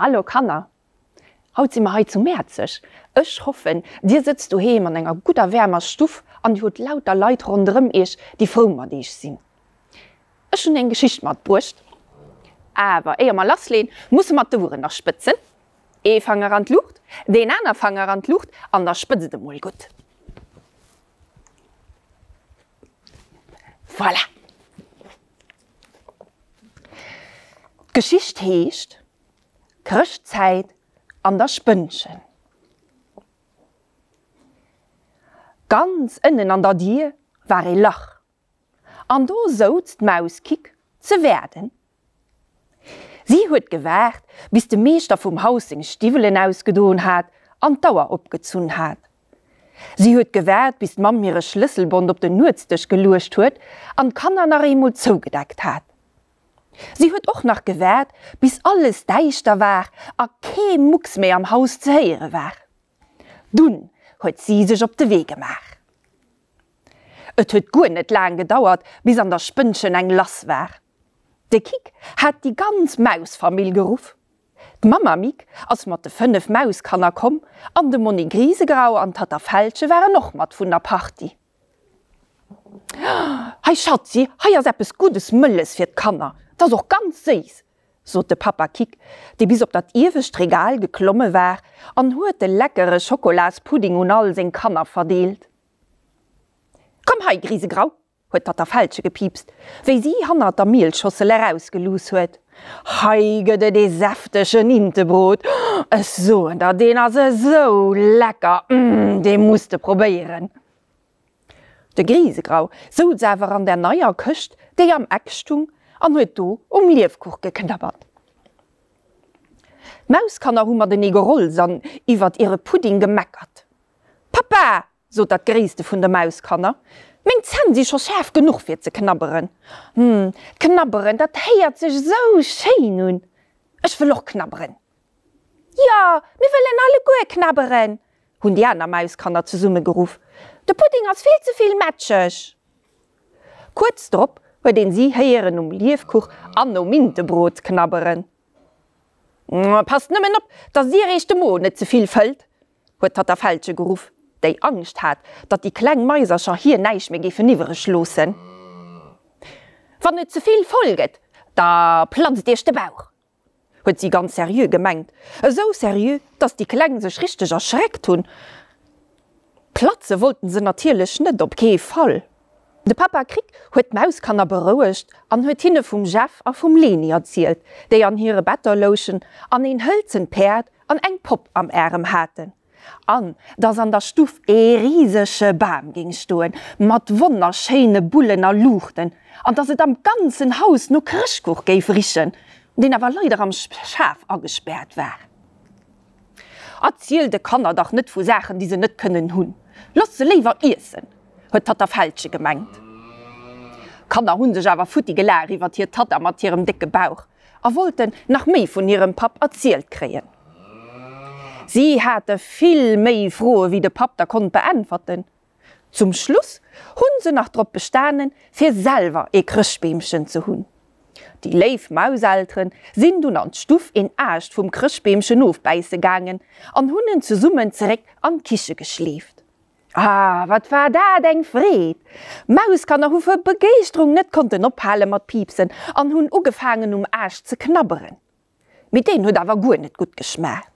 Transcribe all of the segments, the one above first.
Hallo Kanner! Haut si mer hei zu Mäerzeg. Ech hoffen, dir sëtzt doheem an enger gudder waarmer Stuff an dir hutt lauter Leit ronderëm iech, déi frou mat iech sinn. Ech hunn eng Geschicht matbruecht. Awer éier mer lassleen, musse mer d'Oueren nach spëtzen. Ee Fanger an d'Luucht, deen aner Fanger an d'Luucht an da spëtzt emol gutt. Voilà! D'Geschicht heescht Chrëschtzäit an der Spënnchen. Ganz ënnen an der Dier war ee Lach an do souz d'Maus Kik ze wäerden. Si huet gewaart, bis de Meeschter vum Haus seng Stiwwelen ausgedoen hat an d'Auer opgezunn hat. Si huet gewaart, bis d'Mamm hire Schlësselbond op den Nuetsdësch geluecht huet an d'Kanner nach eemol zougedeckt hat. Si huet och nach gewaart, bis alles däischter war a kee Mucks méi am Haus ze héiere war. Dunn huet si sech op de Wee gemaach. Et huet guer net laang gedauert, bis an der Spënnchen eng lass war. De Kik hat déi ganz Mausfamill geruff. D'Mamma Mik ass mat de 5 Mauskanner komm an de Monni Grisegrau an d'Tatta Fältche waren och mat vun der Partie. Hei Schatzi, hei ass eppes Guddes Mëlles fir d'Kanner, 't ass och ganz séiss, sot de Pappa Kik, dee bis op dat iewescht Regal geklomme war an huet de leckere Schokolaspudding un all seng Kanner verdeelt. Komm hei, Grisegrau, huet d'Tatta Fältche gepiipst, wéi si hannert der Mielschossel erausgeluuss huet. Hei gëtt et ee säftegen Intebrot, ech soen der, deen ass esou lecker, mm, dee muss de probéieren. De Grisegrau souz awer an der neier Këscht, déi am Eck stung, an huet do um Liefkuch geknabbert. D'Mauskanner hu matenee gerollt an iwwert hire Pudding gemeckert. Pappa! sot dat gréisste vun de Mauskanner, meng Zänn si scho schaarf genuch fir ze knabberen. Hm, knabberen, dat héiert sech esou schéin un. Ech wëll och knabberen. Jo, mir wëllen alleguer knabberen! hunn déi aner Mauskanner zesumme geruff. De Pudding ass vill ze vill mätscheg! Kuerz drop huet een si héieren um Liefkuch an um Intebrot knabberen. Passt nëmmen op, dass dir iech de Mo net ze vill fëllt! huet d'Tatta Fältche geruff, déi Angscht hat, datt déi kleng Maisercher hir näischt méi géifen iwwereg loossen. Wann et ze vill voll gëtt, da platzt iech de Bauch! huet si ganz seriö gemengt, esou seriö, datt déi Kleng sech richteg erschreckt hunn. Platze wollten se natierlech net, op kee Fall! De Pappa Krik huet d'Mauskanner berouegt an huet hinne vum Jeff a vum Leni erzielt, déi an hire Better louchen an een hëlzent Päerd an eng Popp am Ärem haten, an dass an der Stuff ee risege Bam géing stoen, mat wonnerschéine Bullen a Luuchten, an dass et am ganzen Haus no Chrëschtkuch géif richen, deen awer leider am Schaf agespaart war. Erziel de Kanner dach net vu Saachen, déi se net kënnen hunn. Looss se léiwer iessen, huet d'Tatta Fältche gemengt. D'Kanner hu sech awer futti gelaach iwwert hir Tatta mat hirem décke Bauch a wollten nach méi vun hirem Papp erzielt kréien. Si hate vill méi Froe wéi de Papp der konnt beäntwerten. Zum Schluss hunn se nach drop bestanen, fir selwer ee Chrëschtbeemchen ze hunn. Déi léif Mauselteren sinn dunn an d'Stuff een Aascht vum Chrëschtbeemchen ofbäisse gaangen an hunn en zesummen zeréck an d'Kiche geschleeft. Ah, wat war dat eng Freed! D'Mauskanner hu vu Begeeschterung net konnten ophale mat piipsen an hunn ugefaangen um Aascht ze knabberen. Mee deen huet awer guer net gutt geschmaacht.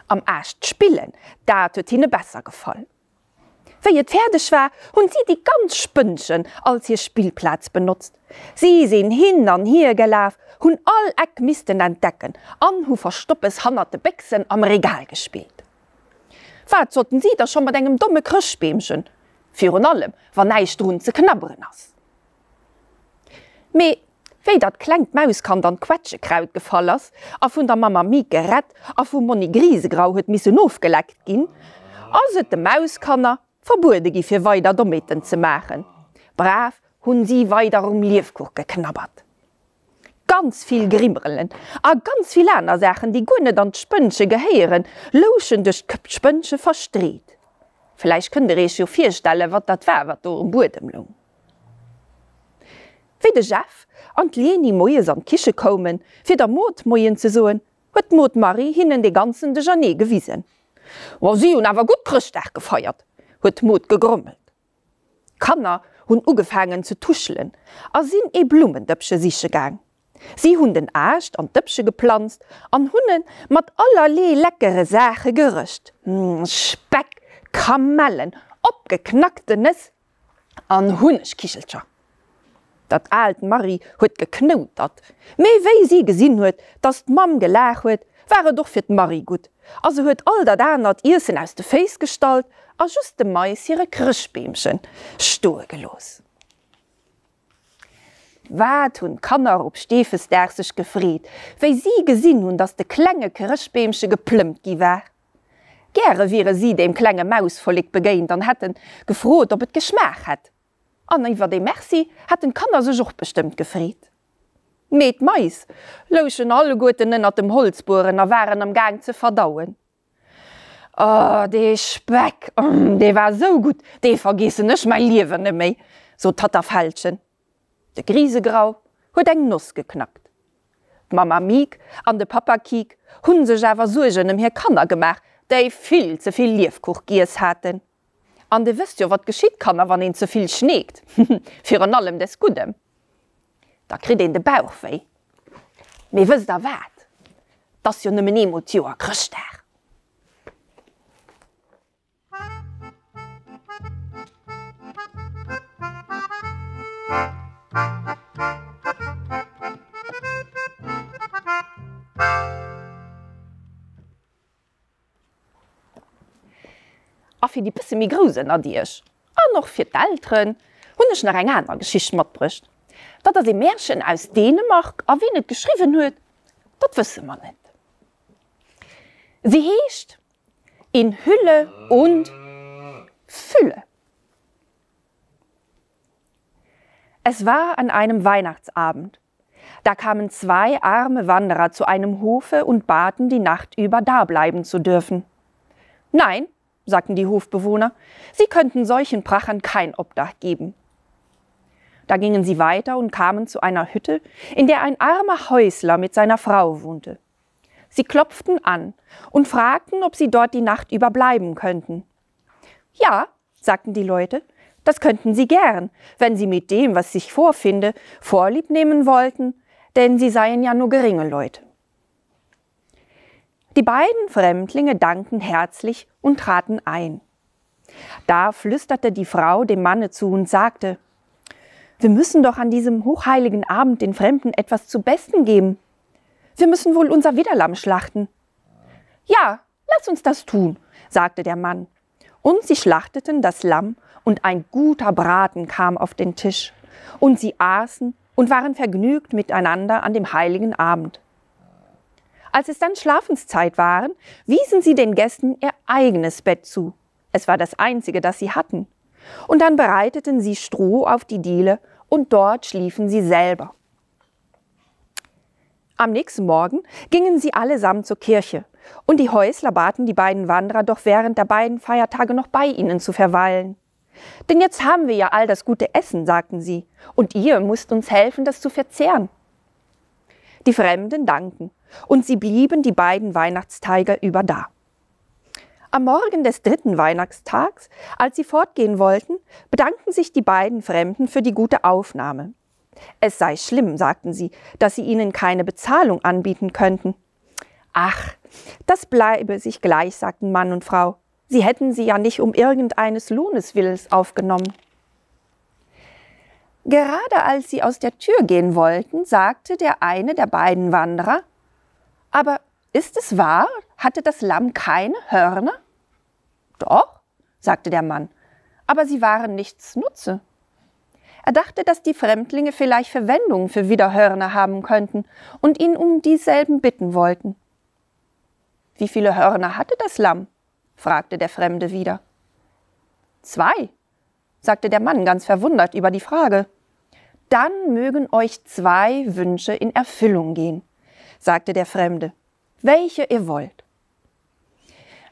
Am Aascht spillen, dat huet hinne besser gefall. Wéi et fäerdeg war, hunn si déi ganz Spënnchen als hir Spillplaz benotzt. Si sinn hin an hier gelaf, hunn all Eck missten entdecken an hu Verstoppes hannert de Béchsen am Regal gespillt. Wat sollten si da scho mat engem domme Chrëschtbeemchen, virun allem wann näischt drun ze knabberen ass? Mee wéi dat klengt Mauskand an d'Quetschekraut gefall ass a vun der Mamma Miek gerett a vum Monni Grisegrau huet missen ofgeleckt ginn, ass et de Mauskanner verbuede gi fir weider Dommheeten ze maachen. Brav hunn si weider um Liefkuch geknabbert. Ganz vill Grimmerelen a ganz vill aner Saachen, déi guer net an d'Spënnche gehéieren, louchen duerch d'Spënnche verstreet. Vläicht kënnt der iech jo virstellen, wat dat war, wat do um Buedem loung. Wéi de Jeff an d'Lieni moies an d'Kiche koumen, fir der Mod Moien ze soen, huet d'Mod Marie hinnen de ganzen Dejeuner gewisen. O, si hunn awer gutt Chrëschtdag gefeiert, huet d'Mod gegrommelt. D'Kanner hunn ugefaangen ze tuschelen a sinn ee Blummendëppche siche gaang. Si hunn den Aascht an d'Dëppche geplanzt an hunn e mat allerlee leckere Saache gerëscht, Speck, Kamellen, opgeknackten Nëss An Hunnegkichelcher. Dat aalt Marie huet geknoutert, mee wéi si gesinn huet, dass d'Mamm gelaach huet, war et och fir d'Marie gutt, a se huet all dat anert Iessen aus de Féiss gestallt a just dem Mais hire Chrëschtbeemche stoe gelooss. Wat hunn d'Kanner op Steefesdag sech gefreet, wéi si gesinn hunn, dass de klenge Chrëschtbeemche geplëmmt gi war. Gäre wiere si deem klenge Mausvollek begéint an hätte gefrot, ob et geschmaach hätt. An iwwer ee Merci hätten d'Kanner sech och bestëmmt gefreet. Mee d'Mais louchen alleguerten ënnert dem Holzbueren a waren am Gaang ze verdauen. Oh, dee Speck, dee war esou gutt, dee vergeessen ech mäi Liewen net méi, sot d'Tatta Fältchen. De Grisegrau huet eng Noss geknackt. D'Mamma Miek an de Pappa Kiek hu sech awer Suergen ëm hir Kanner gemaach, déi vill ze vill Liefkuch giess haten. An dir wësst jo, wat geschitt, Kanner, wann een ze vill schneekt, virun allem des Guddem, da kritt een de Bauch wéi. Mee wësst der wat, 't ass jo nëmmen eemol d'Joer Chrëschtdag. A fir déi bësse méi Grouss ënnert Iech, an och fir d'Elteren, hunn ech nach eng aner Geschicht matbruecht. Dat ass ee Märchen aus Dänemark, a wien et geschriwwen huet, dat wësse mer net. Si heescht In Hülle und Fülle. Es war an einem Weihnachtsabend. Da kamen zwei arme Wanderer zu einem Hofe und baten, die Nacht über dableiben zu dürfen. Nein, sagten die Hofbewohner, sie könnten solchen Prachern kein Obdach geben. Da gingen sie weiter und kamen zu einer Hütte, in der ein armer Häusler mit seiner Frau wohnte. Sie klopften an und fragten, ob sie dort die Nacht über bleiben könnten. Ja, sagten die Leute, das könnten sie gern, wenn sie mit dem, was sich vorfinde, vorlieb nehmen wollten, denn sie seien ja nur geringe Leute. Die beiden Fremdlinge dankten herzlich und traten ein. Da flüsterte die Frau dem Manne zu und sagte: Wir müssen doch an diesem hochheiligen Abend den Fremden etwas zu Besten geben. Wir müssen wohl unser Widerlamm schlachten. Ja, lass uns das tun, sagte der Mann. Und sie schlachteten das Lamm und ein guter Braten kam auf den Tisch. Und sie aßen und waren vergnügt miteinander an dem heiligen Abend. Als es dann Schlafenszeit waren, wiesen sie den Gästen ihr eigenes Bett zu. Es war das einzige, das sie hatten. Und dann bereiteten sie Stroh auf die Diele und dort schliefen sie selber. Am nächsten Morgen gingen sie allesamt zur Kirche, und die Häusler baten die beiden Wanderer doch während der beiden Feiertage noch bei ihnen zu verweilen. Denn jetzt haben wir ja all das gute Essen, sagten sie, und ihr müsst uns helfen, das zu verzehren. Die Fremden dankten, und sie blieben die beiden Weihnachtsteige über da. Am Morgen des dritten Weihnachtstags, als sie fortgehen wollten, bedankten sich die beiden Fremden für die gute Aufnahme. Es sei schlimm, sagten sie, dass sie ihnen keine Bezahlung anbieten könnten. Ach, das bleibe sich gleich, sagten Mann und Frau. Sie hätten sie ja nicht um irgendeines Lohnes willens aufgenommen. Gerade als sie aus der Tür gehen wollten, sagte der eine der beiden Wanderer: Aber ist es wahr, hatte das Lamm keine Hörner? Doch, sagte der Mann, aber sie waren nichts nutze. Er dachte, dass die Fremdlinge vielleicht Verwendung für Widerhörner haben könnten und ihn um dieselben bitten wollten. Wie viele Hörner hatte das Lamm? fragte der Fremde wieder. Zwei, sagte der Mann ganz verwundert über die Frage. Dann mögen euch zwei Wünsche in Erfüllung gehen, sagte der Fremde, welche ihr wollt.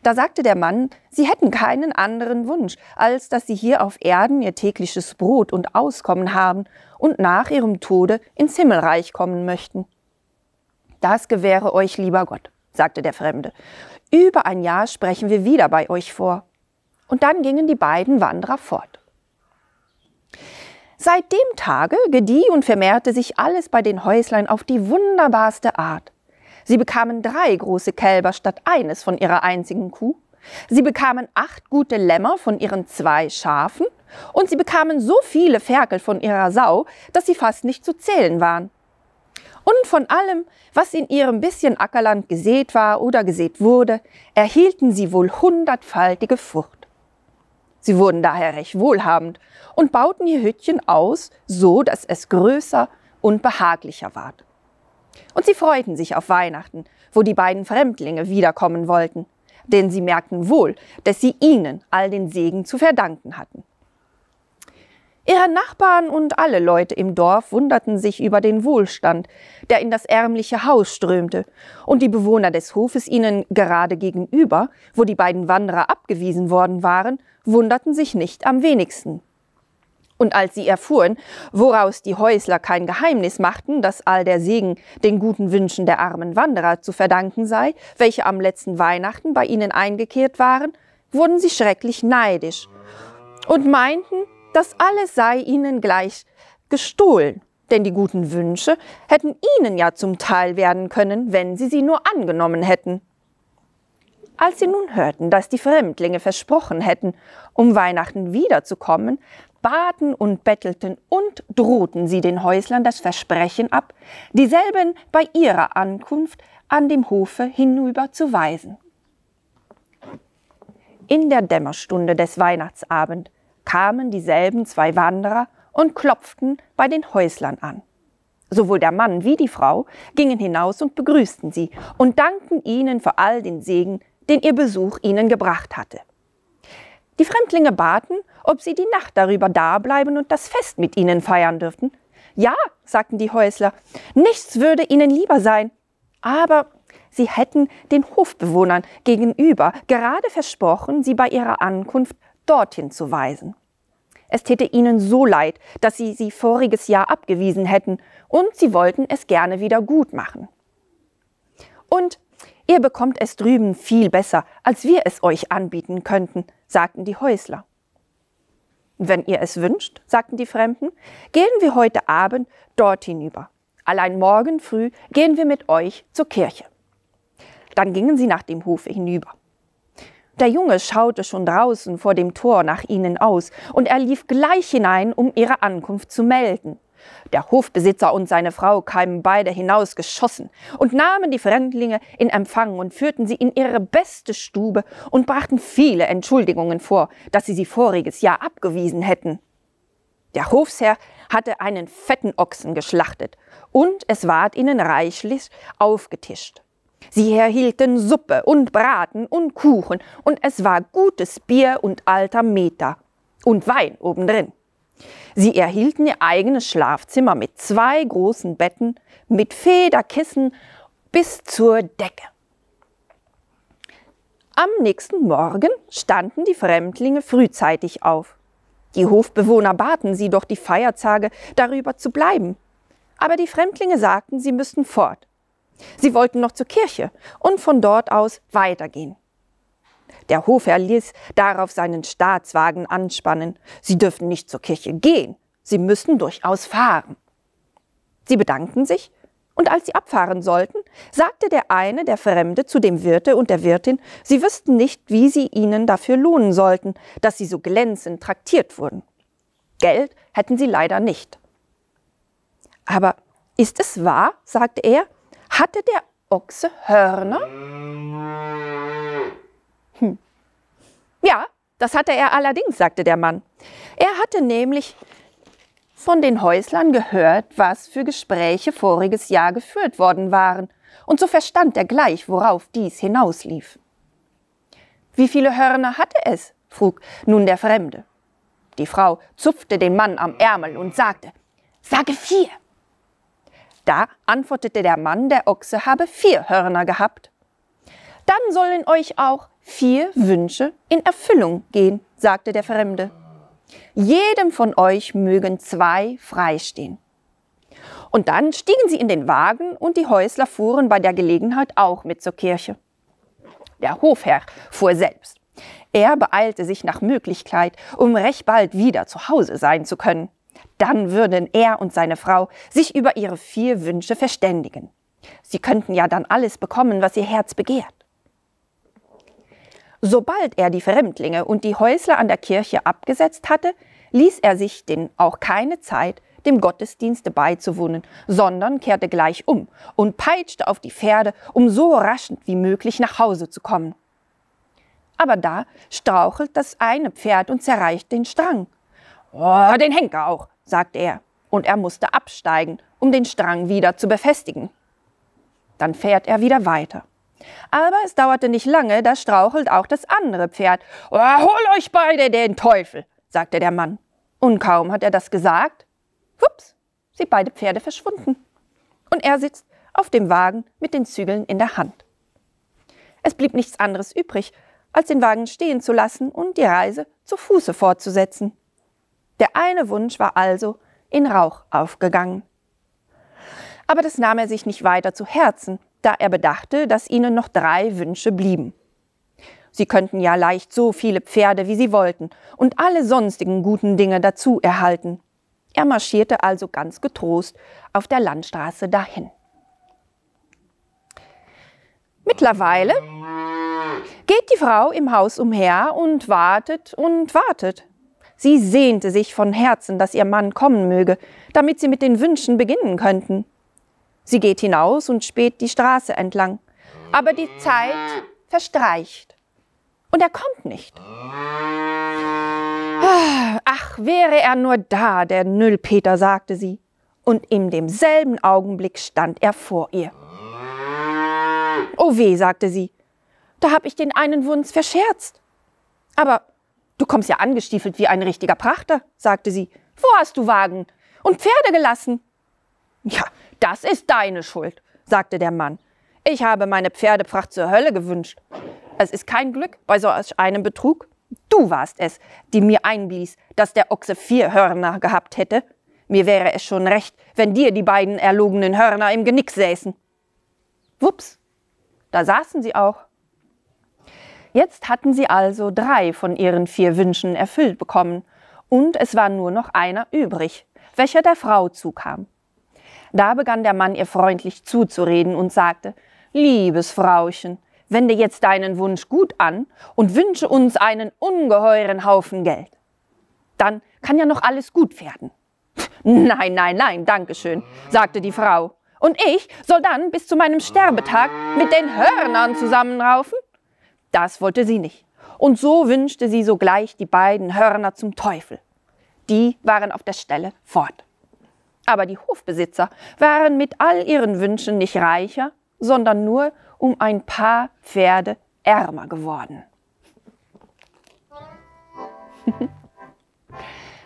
Da sagte der Mann, sie hätten keinen anderen Wunsch, als dass sie hier auf Erden ihr tägliches Brot und Auskommen haben und nach ihrem Tode ins Himmelreich kommen möchten. Das gewähre euch lieber Gott, sagte der Fremde. Über ein Jahr sprechen wir wieder bei euch vor. Und dann gingen die beiden Wanderer fort. Seit dem Tage gedieh und vermehrte sich alles bei den Häuslein auf die wunderbarste Art. Sie bekamen drei große Kälber statt eines von ihrer einzigen Kuh. Sie bekamen acht gute Lämmer von ihren zwei Schafen und sie bekamen so viele Ferkel von ihrer Sau, dass sie fast nicht zu zählen waren. Und von allem, was in ihrem bisschen Ackerland gesät war oder gesät wurde, erhielten sie wohl hundertfaltige Frucht. Sie wurden daher recht wohlhabend und bauten ihr Hüttchen aus, so dass es größer und behaglicher ward. Und sie freuten sich auf Weihnachten, wo die beiden Fremdlinge wiederkommen wollten, denn sie merkten wohl, dass sie ihnen all den Segen zu verdanken hatten. Ihre Nachbarn und alle Leute im Dorf wunderten sich über den Wohlstand, der in das ärmliche Haus strömte, und die Bewohner des Hofes ihnen gerade gegenüber, wo die beiden Wanderer abgewiesen worden waren, wunderten sich nicht am wenigsten. Und als sie erfuhren, woraus die Häusler kein Geheimnis machten, dass all der Segen den guten Wünschen der armen Wanderer zu verdanken sei, welche am letzten Weihnachten bei ihnen eingekehrt waren, wurden sie schrecklich neidisch und meinten, das alles sei ihnen gleich gestohlen, denn die guten Wünsche hätten ihnen ja zum Teil werden können, wenn sie sie nur angenommen hätten. Als sie nun hörten, dass die Fremdlinge versprochen hätten, um Weihnachten wiederzukommen, baten und bettelten und drohten sie den Häuslern das Versprechen ab, dieselben bei ihrer Ankunft an dem Hofe hinüber zu weisen. In der Dämmerstunde des Weihnachtsabend kamen dieselben zwei Wanderer und klopften bei den Häuslern an. Sowohl der Mann wie die Frau gingen hinaus und begrüßten sie und dankten ihnen für all den Segen, den ihr Besuch ihnen gebracht hatte. Die Fremdlinge baten, ob sie die Nacht darüber dableiben und das Fest mit ihnen feiern dürften. Ja, sagten die Häusler, nichts würde ihnen lieber sein. Aber sie hätten den Hofbewohnern gegenüber gerade versprochen, sie bei ihrer Ankunft dorthin zu weisen. Es täte ihnen so leid, dass sie sie voriges Jahr abgewiesen hätten, und sie wollten es gerne wieder gut machen. Und ihr bekommt es drüben viel besser, als wir es euch anbieten könnten, sagten die Häusler. Wenn ihr es wünscht, sagten die Fremden, gehen wir heute Abend dort hinüber. Allein morgen früh gehen wir mit euch zur Kirche. Dann gingen sie nach dem Hofe hinüber. Der Junge schaute schon draußen vor dem Tor nach ihnen aus, und er lief gleich hinein, um ihre Ankunft zu melden. Der Hofbesitzer und seine Frau kamen beide hinausgeschossen und nahmen die Fremdlinge in Empfang und führten sie in ihre beste Stube und brachten viele Entschuldigungen vor, dass sie sie voriges Jahr abgewiesen hätten. Der Hofsherr hatte einen fetten Ochsen geschlachtet, und es ward ihnen reichlich aufgetischt. Sie erhielten Suppe und Braten und Kuchen, und es war gutes Bier und alter Meter und Wein obendrin. Sie erhielten ihr eigenes Schlafzimmer mit zwei großen Betten, mit Federkissen bis zur Decke. Am nächsten Morgen standen die Fremdlinge frühzeitig auf. Die Hofbewohner baten sie doch die Feiertage darüber zu bleiben. Aber die Fremdlinge sagten, sie müssten fort. Sie wollten noch zur Kirche und von dort aus weitergehen. Der Hofherr ließ darauf seinen Staatswagen anspannen. Sie dürften nicht zur Kirche gehen, sie müssten durchaus fahren. Sie bedankten sich, und als sie abfahren sollten, sagte der eine, der Fremde, zu dem Wirte und der Wirtin, sie wüssten nicht, wie sie ihnen dafür lohnen sollten, dass sie so glänzend traktiert wurden. Geld hätten sie leider nicht. Aber ist es wahr, sagte er, hatte der Ochse Hörner? Hm. Ja, das hatte er allerdings, sagte der Mann. Er hatte nämlich von den Häuslern gehört, was für Gespräche voriges Jahr geführt worden waren, und so verstand er gleich, worauf dies hinauslief. Wie viele Hörner hatte es? frug nun der Fremde. Die Frau zupfte den Mann am Ärmel und sagte: Sage vier! Da antwortete der Mann, der Ochse habe vier Hörner gehabt. Dann sollen euch auch vier Wünsche in Erfüllung gehen, sagte der Fremde. Jedem von euch mögen zwei freistehen. Und dann stiegen sie in den Wagen und die Häusler fuhren bei der Gelegenheit auch mit zur Kirche. Der Hofherr fuhr selbst. Er beeilte sich nach Möglichkeit, um recht bald wieder zu Hause sein zu können. Dann würden er und seine Frau sich über ihre vier Wünsche verständigen. Sie könnten ja dann alles bekommen, was ihr Herz begehrt. Sobald er die Fremdlinge und die Häusler an der Kirche abgesetzt hatte, ließ er sich denn auch keine Zeit, dem Gottesdienste beizuwohnen, sondern kehrte gleich um und peitschte auf die Pferde, um so rasch wie möglich nach Hause zu kommen. Aber da strauchelt das eine Pferd und zerreicht den Strang. Oh, den Henker auch, sagte er, und er musste absteigen, um den Strang wieder zu befestigen. Dann fährt er wieder weiter. Aber es dauerte nicht lange, da strauchelt auch das andere Pferd. Oh, hol euch beide den Teufel, sagte der Mann. Und kaum hat er das gesagt, wups, sind beide Pferde verschwunden. Und er sitzt auf dem Wagen mit den Zügeln in der Hand. Es blieb nichts anderes übrig, als den Wagen stehen zu lassen und die Reise zu Fuße fortzusetzen. Der eine Wunsch war also in Rauch aufgegangen. Aber das nahm er sich nicht weiter zu Herzen, da er bedachte, dass ihnen noch drei Wünsche blieben. Sie könnten ja leicht so viele Pferde, wie sie wollten, und alle sonstigen guten Dinge dazu erhalten. Er marschierte also ganz getrost auf der Landstraße dahin. Mittlerweile geht die Frau im Haus umher und wartet und wartet. Sie sehnte sich von Herzen, dass ihr Mann kommen möge, damit sie mit den Wünschen beginnen könnten. Sie geht hinaus und späht die Straße entlang. Aber die Zeit verstreicht. Und er kommt nicht. Ach, wäre er nur da, der Nüllpeter, sagte sie. Und in demselben Augenblick stand er vor ihr. Oh weh, sagte sie, da hab ich den einen Wunsch verscherzt. Aber du kommst ja angestiefelt wie ein richtiger Prachter, sagte sie. Wo hast du Wagen und Pferde gelassen? Ja, das ist deine Schuld, sagte der Mann. Ich habe meine Pferdepracht zur Hölle gewünscht. Es ist kein Glück bei solch einem Betrug. Du warst es, die mir einblies, dass der Ochse vier Hörner gehabt hätte. Mir wäre es schon recht, wenn dir die beiden erlogenen Hörner im Genick säßen. Wups, da saßen sie auch. Jetzt hatten sie also drei von ihren vier Wünschen erfüllt bekommen, und es war nur noch einer übrig, welcher der Frau zukam. Da begann der Mann ihr freundlich zuzureden und sagte: Liebes Frauchen, wende jetzt deinen Wunsch gut an und wünsche uns einen ungeheuren Haufen Geld. Dann kann ja noch alles gut werden. Nein, nein, nein, danke schön, sagte die Frau. Und ich soll dann bis zu meinem Sterbetag mit den Hörnern zusammenraufen? Das wollte sie nicht. Und so wünschte sie sogleich die beiden Hörner zum Teufel. Die waren auf der Stelle fort. Aber die Hofbesitzer waren mit all ihren Wünschen nicht reicher, sondern nur um ein paar Pferde ärmer geworden.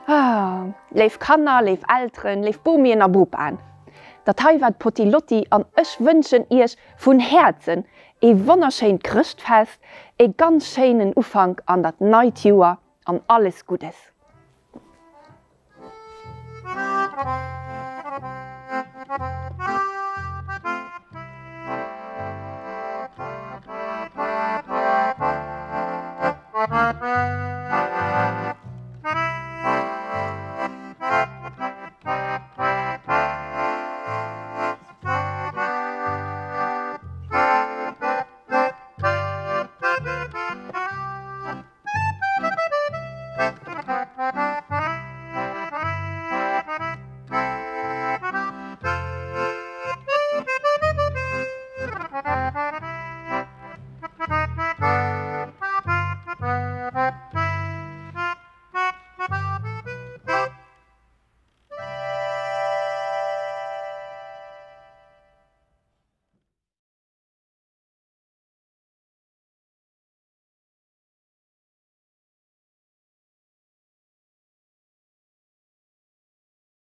Ah, léif Kanner, léif Elteren, léif Bomien a Bopaen, dat hei war d'Potty Lotty an ech wënschen iech vun Häerzen ee wonnerschéint Chrëschtfest, ee ganz schéinen Ufank an dat neit Joer an alles Guddes.